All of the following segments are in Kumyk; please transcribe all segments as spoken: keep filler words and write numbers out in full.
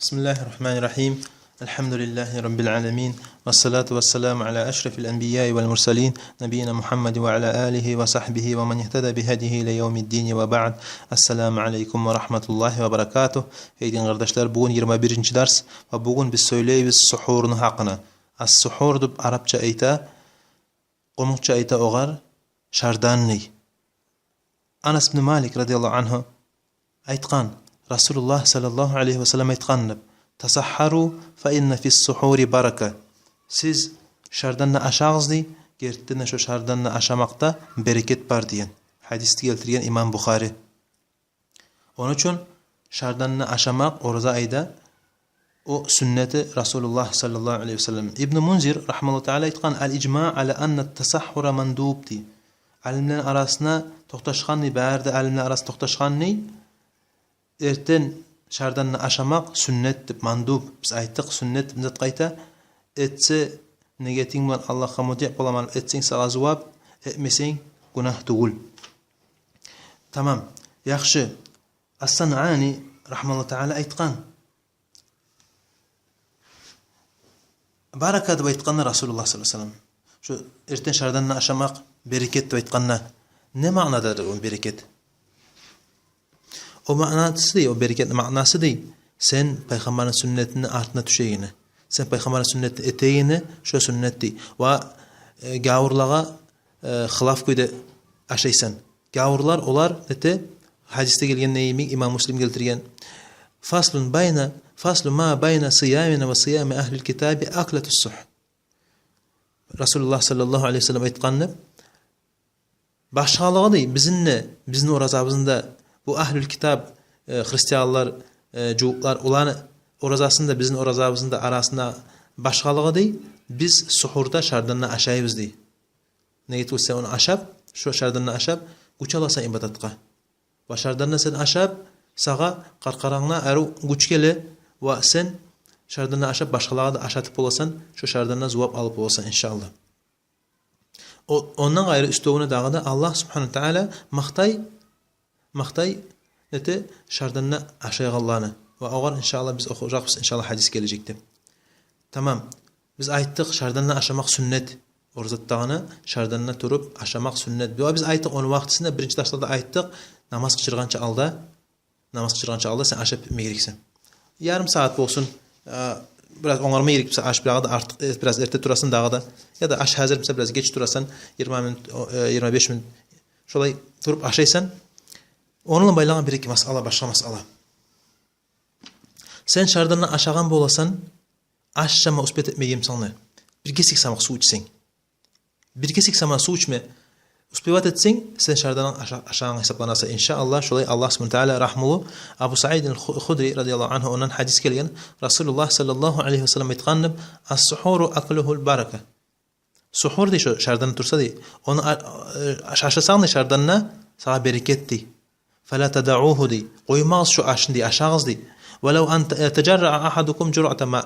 بسم الله الرحمن الرحيم. الحمد لله رب العالمين. والصلاة والسلام على أشرف الأنبياء والمرسلين نبينا محمد وعلى آله وصحبه ومن اهتدى بهديه إلى يوم الدين وبعد. السلام عليكم ورحمة الله وبركاته. Эй дин къардашлар, бугюн йигирма биринчи дарс ва бугюн биз сёйлейбиз сухурну гьакъына. Ас-сухур деп арапча айта, къумукъча айта огъар шарданный. Анас ибн Малик радияллагьу ангьу айтгъан, Расулуллагь саллаллагьу алайгьи ва саллам айтгъан деп: «Тасаххару фа инна фис-сухури барака». Сиз шарданны ашагъыз дей, гертиден де шо шарданны ашамакъда берекет бар деген. Гьадисни гелтирген имам Бухари. Ону учун шарданны ашамакъ ораза айда о сюннети Расулуллагь саллаллагьу алайгьи ва саллам. Ибн Мунзир рагьимагьуллагьу таала айтгъан: «Ал-ижма ала анна тасаххура мандуб», – дей. Алимлени арасына токъташгъан дей, бары да алимлени арасына токъташгъан дей, эртен шарданны ашамакъ сюннет деп, мандуб. Биз айтдыкъ, сюннет деп зат къайта. Этсе, негетинг булан Аллагьгъа мутиъ боламан, этсенг, сагъа зувап, этмесенг, гюнагь тюгюл. Тамам. Яхшы. Ас-Санъани рагьимагьуллагьу таала айтгъан: «Барака», – деп айтгъанда Расулуллагь саллаллагьу алайгьи ва саллам, шо эртен шарданны ашамакъ берекет деп айтгъанда, не маънададыр о берекет? О маънасы дей, о берекетни маънасы дей, сен Пайхаммарны сюннетини артына тюшегени, сен Пайхаммарны сюннетин этегени, шо сюннет дей. Ва, э, гавурлагъа, э, хилаф кюйде ашайсан. Гавурлар, олар нете, гьадисде гелгенде йимик, имам Муслим гелтирген: «Фаслун байна, фаслу ма байна сиямина ва сиями агьлил китаби аклатус-сухр». Расулуллагь саллаллагьу алайгьи ва саллам айтгъан деп, башгъалыгъы дей, бизин де, бизин оразабызны да, бу агьлул китаб, э, христианлар, э, жугьутлар, оланы оразасыны да, бизин оразабызны да арасында башгъалыгъы дей, биз сухурда шарданны ашайбыз дей. Неге тюгюл сен ону ашап, шо шарданны ашап, гюч аласан ибадатгъа. Ва шарданны сен ашап, сагъа къаркъарангда арив гюч геле, ва сен шарданны ашап, башгъалагъа да ашатып боласан, шо шардандан зувап алып боласан, иншааллагь. О, ондан къайры уьстевюне дагъы да Аллагь субгьанагьу ва таала макътай, макътай нете шарданны ашайгъанланы. Ва огъар, иншааллагь, биз охужакъбыз, иншааллагь, гьадис гележекде. Тамам. Биз айтдыкъ, шарданны ашамакъ сюннет. Ораза тутагъанда шарданны туруп ашамакъ сюннет. Ва биз айтдыкъ, ону вакътисинде биринчи дарсларда айтдыкъ, намаз къычыргъанча алда, намаз къычыргъанча алда сен ашап битме герексен. Ярым сагьат болсун, э, бираз онгарма герек буса аш, бираз да артыкъ, э, бираз эрте турасан дагъы да. Яда аш гьазир буса, бираз геч турасан, йигирма минут, о, э, йигирма беш минут. Шолай туруп ашайсан. Ону булан байлагъан бир-эки масъала, башгъа масъала. Сен шарданны ашагъан боласан, ашама успеть этмегенмисен де, бир кесек самакъ сув ичсенг. Бир кесек самакъ сув ичме успевать этсенг, сен шарданны аша-, ашагъан гьисапланасан, иншааллагь. Шолай Аллагь субгьанагьу ва таала рагьмулу. Абу Саид аль-Ху-, Худри радияллагьу ангьу, ондан гьадис гелген, Расулуллагь саллаллагьу алайгьи ва саллам айтгъан деп: «Ас-сухуру аклугьул барака». Сухур дей, шо шарданны турса дей, ону а-, э, аш-, ашасанг дей шарданны, сагъа берекет дей. «Фала тадаугьу», – дей. «Къоймагъыз шо ашны», – дей, «ашагъыз», – дей. «Валав ан та-, тажарраа ахадукум журъата ма».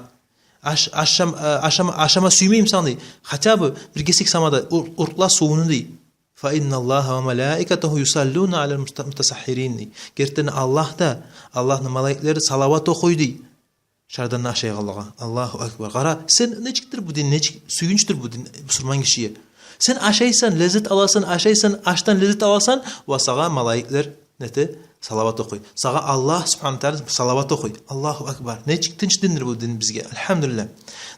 Аш-, ашам-, э, ашама, ашама сюймеймисен, – дей, – хотя бы бир кесек самада ур-, уртла сувну, – дей. «Фа инналлагьа ва малаикатагьу юсаллуна алал муста-, мутасаххирин», – дей. Гертиден Аллагь да, Аллагьны малайиклери салават охуй, – дей, – шарданны ашайгъанлагъа. Аллагьу акбар. Къара, сен нечикдир бу дин, нечик сююнчдюр бу дин бусурман гишиге. Сен ашайсан, леззет аласан, ашайсан, ашдан леззет аласан, ва сагъа малайиклер нете, салават охуй. Сагъа Аллагь субгьанагьу ва таала салават охуй. Аллагьу акбар. Нечик тынч диндир бу дин бизге. Альгьамдулиллагь.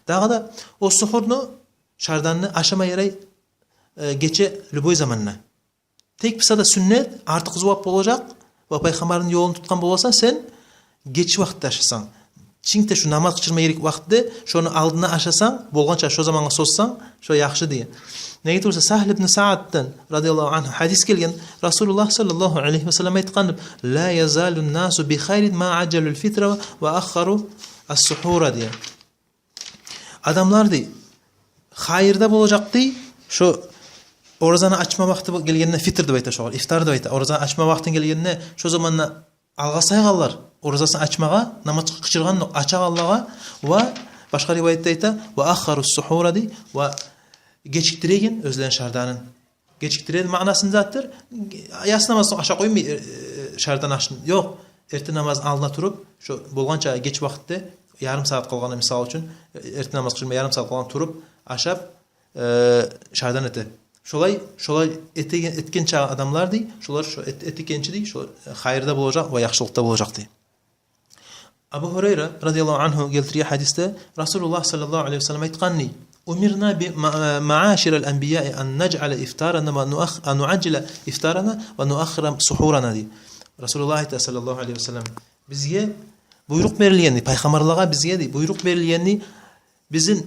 Дагъы да о сухурну, шарданны ашама ярай, э, гече любой заманда. Тек буса да сюннет, артыкъ зувап болажакъ, ва Пайхаммарны ёлун тутгъан боласан, сен гече вакътиде ашасанг. Чинк де шу намаз къычырма герек вакътиде, шону алдына ашасанг, болгъанча шо замангъа созсанг, шо яхшы деген. Неге тюгюл буса, Сагьл ибн Саъддан радияллагьу ангьу гьадис гелген, Расулуллагь саллаллагьу алайгьи ва саллам айтгъан деп: «Ла язалун-насу би хайрин ма ажжалул фитра ва аххару ас-сухура», – деген. Адамлар, дей, хайырда болажакъ, дей, шо оразаны ачма вакъти гелгенде, фитр деп айта шогъар, ифтар деп айта. Оразаны ачма вакъти гелгенде, шо заманда алгъасайгъанлар оразасын ачмагъа, намаз къычыргъан ачагъанлагъа, ва башгъа риваятда айта, ва аххарус-сухура, дей, ва гечиктиреген оьзлени шарданын. Гечиктиреген маънасы не затдыр? Ясы намаздан ашап къоймай, э, э, шардан ашын. Ёкъ. эртен намазны алдына туруп, шо болгъанча геч вакътиде, ярым сагьат къалгъанда, мисал учун, эртен намаз къылма ярым сагьат къалгъанда туруп, ашап, э, шардан эте. Шолай, шолай этеген, этген чагъы адамлар, дей, шолар шо эт-, этегенчи, дей, шо хайырда болажакъ ва яхшылыкъда болажакъ, дей. Абу Гьурайра радияллагьу ангьу гелтирген гьадисде Расулуллагь саллаллагьу алайгьи ва саллам айтгъан, дей: «أمرنا بما-، معاشر الأنبياء أن نجعل إفطارنا ونؤخ-، أن نعجل إفطارنا ونؤخر سحورنا», дей. Расулуллагь айта саллаллагьу алайгьи ва саллам: «Бизге буйрукъ берилген, дей, пайхаммарлагъа бизге, дей, буйрукъ берилген, дей, бизин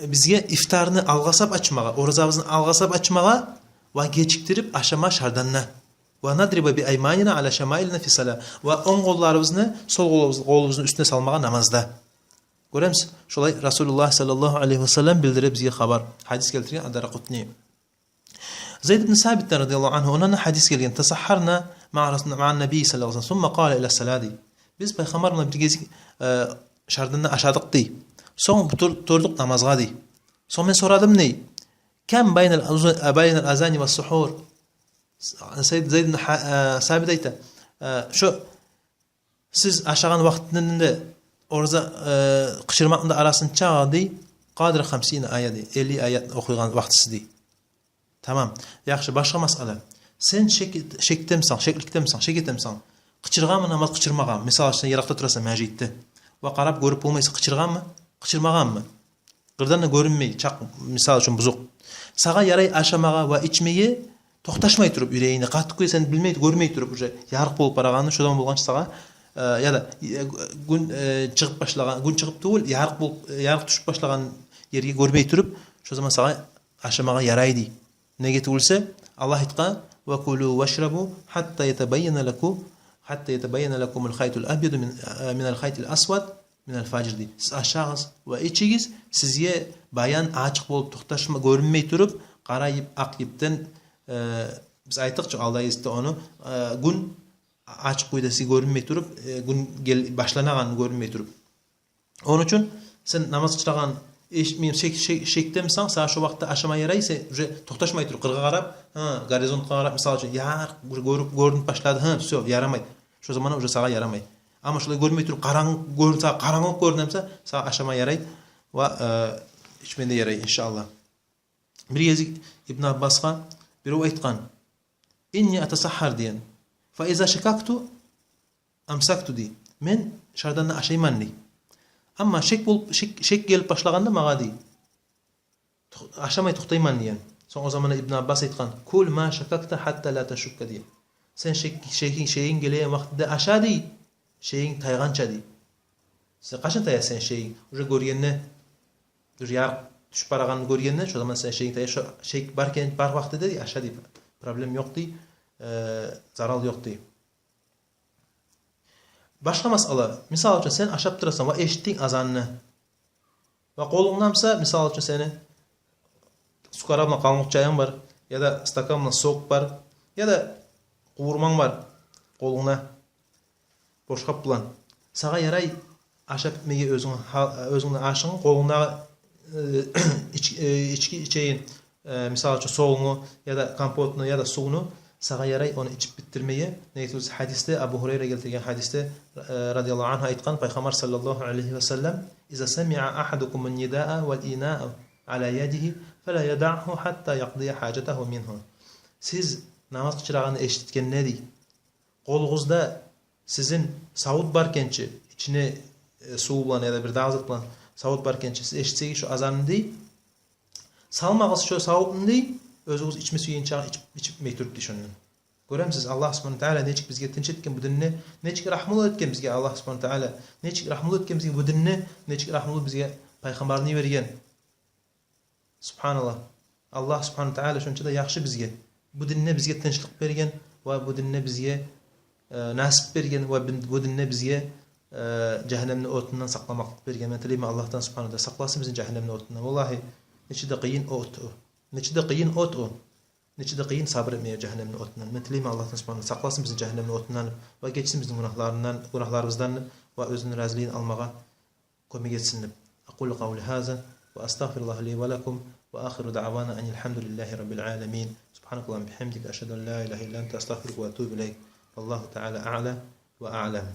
бизге ифтарны алгъасап ачмагъа, оразабызны алгъасап ачмагъа ва гечикдирип ашама шарданна. وأن نضرب بأيماننا على شمائلنا في الصلاة. Ва онг къолларыбызны сол къолубуз-, къолубузну уьстюне салмагъа намазда». Гёремисиз, шолай Расулуллагь саллаллагьу алайгьи ва саллам билдире бизге хабар. Гьадис гелтирген Ад-Даракъутни. Зайд ибн Сабитден радияллагьу ангьу, ондан гьадис гелген: «تسحرنا مع رسول-، مع النبي صلى الله عليه وسلم ثم قام إلى الصلاة», дей. «Биз пайхаммар булан бир гезик, э, шарданна ашадыкъ», дей. «Сонг тур-, турдукъ намазгъа», дей. «Сонг мен сорадым, дей: كم بين الأذ-، بين الأذان والسحور؟» С-, Зайд, Зайд ибн Ха-, э, Сабит айта: э, «Шо сиз ашагъан вакътини де, ораза, э, къычырмакъны да арасында чагъы, дей, قدر خمسين آية, дей, элли аят охуйгъан вакътиси», дей. Тамам. Яхшы, башгъа масъала. Сен шек-, шекдемисен, шекликдемисен, шек этемисен, къычыргъанмы намаз, къычырмагъанмы? Мисал учун, сен ярыкъда турасан межитде. Ва къарап гёрюп болмайсан, къычыргъанмы, къычырмагъанмы? Къырдан да гёрюнмей, чакъ, мисал учун, бузукъ. Сагъа ярай ашамагъа ва ичмеге токъташмай туруп, юрегингде къатты кюйде, сен билмей, гёрмей туруп, уже ярыкъ болуп барагъанны, шо заман болгъанча сагъа, э, яда, э, гюн, э, чыгъып башлагъан, гюн чыгъып тюгюл, ярыкъ болуп, э, ярыкъ тюшюп башлагъан ерге гёрмей туруп, шо заман сагъа ашамагъа ярай, дей. Неге тюгюл эсе, Аллагь айтгъан: «وكلوا واشربوا حتى يتبين لكم، حتى يتبين لكم الخيط الأبيض من، من الخيط الأسود من الفجر», дей. «Сиз ашагъыз ва ичигиз, сизге баян ачыкъ болуп токъташма, гёрюнмей туруп, къара йип акъ йипден», э, биз айтдыкъ чы алда гезикде ону, э, гюн ачыкъ кюйде сизге гёрюнмей туруп, э, гюн гел-, башланагъаны гёрюнмей туруп. Ону учун сен намаз къычырагъанны эшитмей, шек-, шек-, шекдемисен, сагъа шо вакътиде ашама ярай, сен уже токъташмай туруп, къыргъа къарап, гьа, горизонтгъа къарап, мисал учун, ярыкъ гёрюп, гёрюнюп башлады, гьа, всё, ярамай. Шо заман уже сагъа ярамай. Амма шолай гёрмей туруп, къарангы гёр-, сагъа къарангылыкъ гёрюнемсе, сагъа ашама ярай ва, э, ичме де ярай, иншааллагь. Бир гезик Ибн Аббасгъа бирев айтгъан: «إني أتسحر», деген. «فإذا شككت أمسكت», дей. «Мен шарданны ашайман», дей. «Амма шек болуп, шек, шек гелип башлагъанда магъа», дей, «токъ-, ашамай токътайман», деген. Сонг о заманда Ибн Аббас айтгъан: «كل ما شككت حتى لا تشك», деген. «Сен шек-, шегинг, шегинг гелеген вакътиде аша», дей, «шегинг тайгъанча», дей. Сен къачан таяса сени шегинг? Уже гёргенде, уже ярыкъ тюшюп барагъанны гёргенде, шо заман сени шегинг тая, шо шек бар экен, бар вакътиде, дей, аша, дей, проблема ёкъ, дей, э, зарал ёкъ, дей. Башгъа масъала. Мисал учун, сен ашап турасан ва эшитдинг азанны. Ва къолунгда буса, мисал учун, сени сукара булан къалмыкъ чайынг бар, яда стакан булан сок бар, яда къувурманг бар къолунгда, бош къап булан. Сагъа ярай ашап битмеге оьзюнг, гьа-, оьзюнгню ашынгны, къолунгдагъы, э, ич-, э, ички ичегин, э, мисал учун, согунгну, яда компотну, яда сувну, сагъа ярай ону ичип битдирмеге. Неге тюгюл эсе, гьадисде, Абу Гьурайра гелтирген гьадисде, э, радияллагьу ангьу айтгъан, Пайхаммар саллаллагьу алайгьи ва саллам: «إذا سمع أحدكم النداء والإناء على يده فلا يدعه حتى يقضي حاجته منه». Сиз намаз къычырагъанны эшитгенде, дей, къолугъузда сизин савут бар экенчи, ичине, э, сув булан яда бир дагъы зат булан савут бар экенчи, сиз эшитсегиз шо азанны, дей, салмагъыз шо савутну, дей, оьзюгюз ичме сюйген чакъы ичип, ичипмей туруп, дей, шондан. Гёремисиз, Аллагь субгьанагьу ва тагьала нечик бизге тынч этген бу динде, нечик рагьмулу этген бизге Аллагь субгьанагьу ва тагьала, нечик рагьмулу этген бизге бу динде, нечик рагьмулу бизге Пайхаммарны йиберген. Субгьаналлагь. Аллагь субгьанагьу ва тагьала шонча да яхшы бизге. Бу динде бизге тынчлыкъ берген ва бу динде бизге, э, насип берген ва бин-, бу динде бизге, э, жагьаннемни отундан сакъламакълыкъ берген. Мен тилеймен Аллагьдан субгьанагьу ва тагьала сакъласын бизин жагьаннемни отундан. Валлагьи, нече де къыйын от о. Нече де къыйын от о. Нече де къыйын сабур этмеге жагьаннемни отундан. Мен тилеймен Аллагьдан субгьанагьу ва тагьала сакъласын бизин жагьаннемни отундан ва гечсин бизин гюнагьларындан, гюнагьларыбыздан ва оьзюню разилигин алмагъа кёмек этсин деп. أقول قولي هذا وأستغفر الله لي ولكم وآخر دعوانا أن الحمد لله رب العالمين. سبحانك اللهم وبحمدك، أشهد أن لا إله إلا أنت، أستغفرك وأتوب إليك. والله تعالى أعلم. ва аълам.